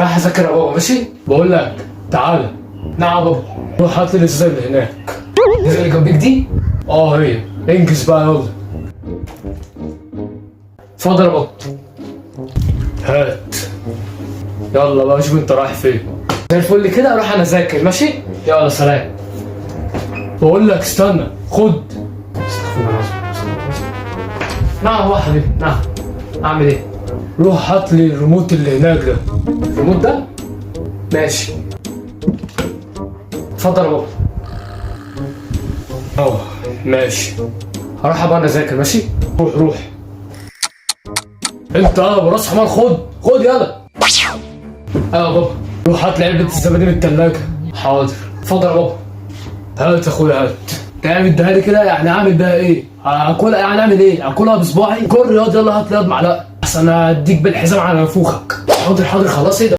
رايح اذاكر يا بابا، ماشي؟ بقول لك تعالى. نعم يا بابا. روح هات لي الازازه اللي هناك. الازازه اللي جنبيك دي؟ اه هي، انجز بقى يلا. اتفضل يا بابا. هات يلا بقى، شوف انت رايح فين. زي الفل كده، اروح انا اذاكر، ماشي؟ يلا سلام. بقول لك استنى، خد. استغفر الله العظيم. نعم يا حبيبي، نعم. اعمل ايه؟ روح هات لي الريموت اللي هناك ده. الريموت ده؟ ماشي، اتفضل يا بابا. اه ماشي، هروح ابقى انا اذاكر، ماشي؟ روح روح. انت اه براس حمار، خد خد يلا. ايوه يا بابا. روح هات لي علبة الزبادي من التلاجة. حاضر، اتفضل يا بابا. هات يا اخويا هات. تعمل اديها لي كده يعني، اعمل بيها ايه؟ هاكلها يعني؟ اعمل ايه؟ اكلها بصباعي؟ كل ياض، يلا هات لي ياض معلقه، احسن اديك بالحزام على نافوخك. حاضر حاضر، خلاص. ايه ده؟